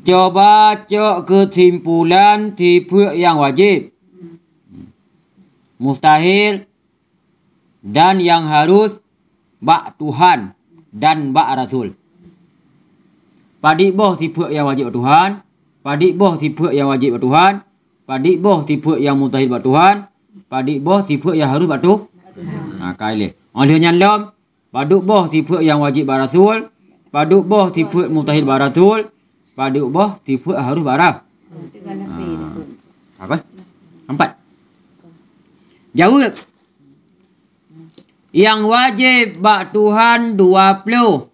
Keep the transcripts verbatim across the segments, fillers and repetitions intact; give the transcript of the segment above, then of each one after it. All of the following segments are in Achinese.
Cuba cok keusimpulan sifeuet nyang wajéb, mustahil, dan nyang harus bak Tuhan dan bak Rasul. Padit boh sifeuet nyang wajéb bak Tuhan, padit boh sifeuet nyang wajéb bak Tuhan, padit boh sifeuet nyang mustahil bak Tuhan, padit boh sifeuet nyang harus bak Tuhan. Ha, ka ilée. Óh lheueh nyan lom, padit boh sifeuet nyang wajéb bak Rasul, padit boh sifeuet mustahil bak Rasul, padit boh sifeuet harus bak Ra-, ha. Apa? Empat. Jaweueb. Nyang wajéb bak Tuhan dua ploh.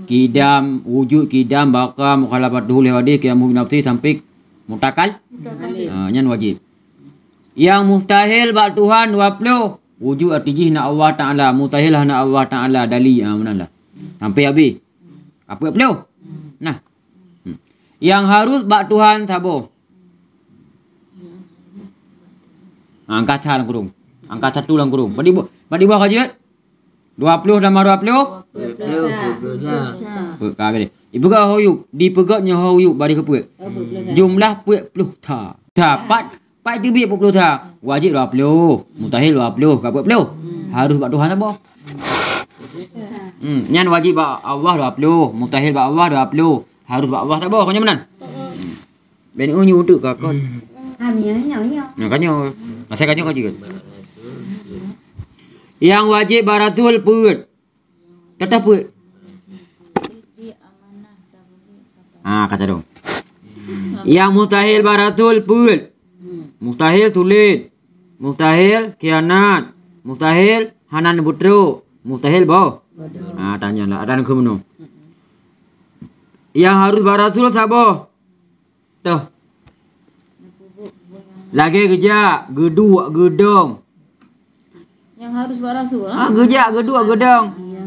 Kidam, wujud, kidam, baqa, mukhalafatuhu li hawadis, qiyamuhu bi nafsihi sampai mutakal. Mutakal. Ha, nyan wajéb. Nyang mustahil bak Tuhan dua ploh. Wujud arti jih na Allah Taala, mustahil hana Allah Taala, dali, ha, meunan lah. Sampai habéh. Ka peuet ploh. Nah. Hmm. Nyang harus bak Tuhan saboh. Ha, angkat sa lam kurung. Angkat satu lam kurung. Padit boh, padit boh ka jeuet? Dua ploh tambah dua ploh? Peuet ploh, peuet ploh sa. Peuet ka habéh. Ipeugah ho yup, dipeugét nyoe ho yup bari keu peuet. Oh, peuet ploh sa. Jumlah peuet ploh sa. Sa, pat, pat teubiet peuet ploh sa. Wajéb dua ploh, mustahil dua ploh, ka peuet ploh. Harus bak Tuhan saboh. Hmm, nyan wajéb bak Allah dua ploh, mustahil bak Allah dua ploh, harus bak Allah saboh, kon nyan meunan. Hmm. Ben u nyu teuk ka kon. Ha, nyoe, nyoe, nyoe. Nah, ka nyoe. Masa ka nyoe ka jeuet. Nyang wajéb bak Rasul peuet. Kata peuet. Ah, kata dong. Nyang mustahil bak Rasul peuet. Mustahil sulet. Mustahil khianat. Mustahil hana neubeutrok. Mustahil boh. Ah, tanya lah. Ada neukheun meunoe. Nyang harus bak Rasul saboh. Toh. Lagée geujak, geuduek, geudong. Nyang harus bak Rasul, ha? Ah, geujak, geuduek, geudong.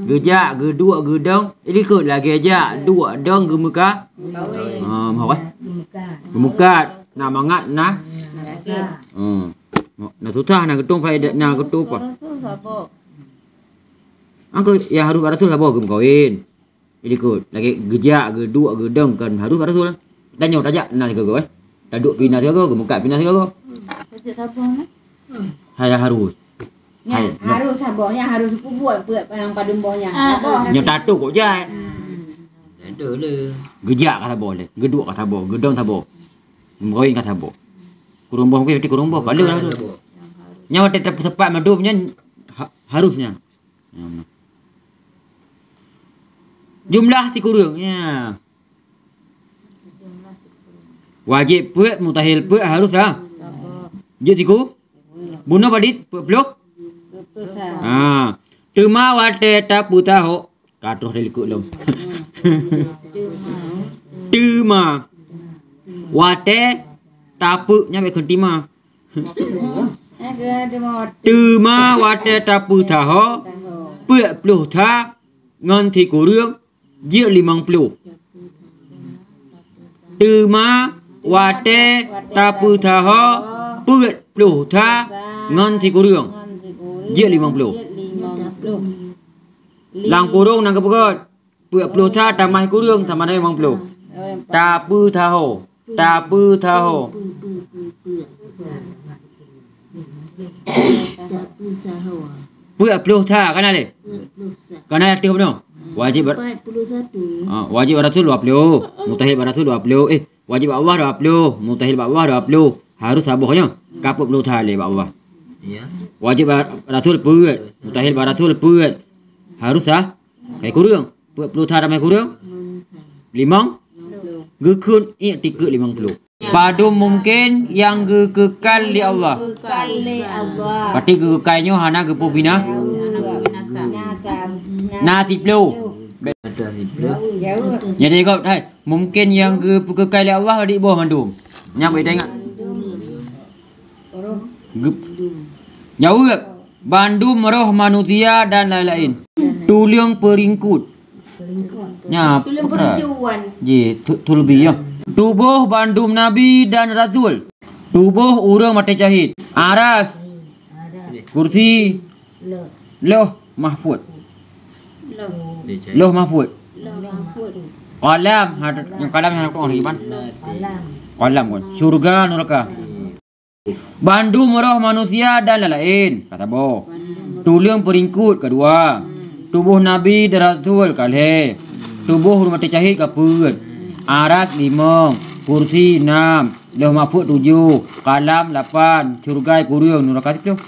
Geujak, geuduek, geudong. Jadi kot lagée jak, duek, dong, geumeuka. Kawin. Ah, meuhawai. Geumeukat. Na mangat, na. Sakit. Hmm. Na susah, na geutung faedah, na geutung apa? Rasul saboh. Angkot nyang harus bak Rasul saboh geumeukawen. Jadi kot, lagée geujak, geuduek, geudong kan harus bak Rasul. Tanyoe tajak na sigoe-goe, eh. Taduek pih na sigoe-goe, geumeukat pih na sigoe-goe. Tajak saboh, nah. Hai harus. Nyan, hai, harus saboh, nyan harus peubuet peuet nyang padum boh nyan. Ah, saboh. Nyoe tatuk kok jai. Hmm. Tatuk le. Geujak ka saboh le, geuduek ka saboh, geudong saboh. Geumeukawen ka saboh. Kureueng boh mungken berarti kureueng boh, ka le harus. Nyan watée tapeusepat mandum nyan ha-, harus nyan. Jumlah sikureueng, ya. Wajéb peuet, mustahil peuet, harus, ha. Jeuet siku? Bunoe padit, peuet ploh? Ha. Teuma watée tapeutahok, ka troh dari likot lom. Teuma watée tapeuet, nyan bék kheun tima. Teuma watée tapeutahok peuet ploh that ngon sikureueng jeuet limong ploh. Teuma watée tapeutahok peuet ploh that ngon sikureueng jeuet limong ploh. Lam kurong na geupeugét. Peuet ploh that tamah sikureueng sama dengan limong ploh. Tapeutahok. Tapeutahok. Peuet ploh that, ka na le? Ka na ateueh bunoe? Wajéb ber-, ah, wajéb bak Rasul dua ploh, mustahil bak Rasul dua ploh, eh, wajéb bak Allah dua ploh, mustahil bak Allah dua ploh, harus saboh nyoe. Ka peuet ploh that le bak Allah. Wajéb bak Rasul peuet, mustahil bak Rasul peuet, harus sa-, kai kureueng. Peuet ploh that tamah kureueng? Limong? Geukheun iktikeuet limong ploh. Padum mungken nyang geukeukal lé Allah. Geukeukal lé Allah. Berarti geukeukal nyoe hana geupubina. Na siploh. Ada siploh. Jadi, kok, hai, mungken nyang geukeukal lé Allah di bawah mandum. Nyang boleh tengok. Geup-, jaweueb, bandum roh manusia dan laén-laén. Tuleueng peuringkut. Nya, tuleueng peuringkut. Ji, tu-, tulbi, ya. Tuboh bandum nabi dan rasul. Tuboh ureuëng maté syahid. Aras. Kursi. Loh Mahfud. Loh Mahfud. Loh Mahfud. Qalam, had-, nyang qalam nyang lagèe iban. Qalam kon. Syurga, nuraka. Bandum roh manusia dan laén-laén, ka saboh. Tuleueng peuringkut, ka dua. Tuboh nabi dan rasul, ka lhèe. Tuboh ureueng maté syahid, ka peuet. Aras, limong. Kursi, nam. Lauh Mahfuz, tujoh. Qalam, lapan. Syurga, kureueng. Nuraka, siplôh.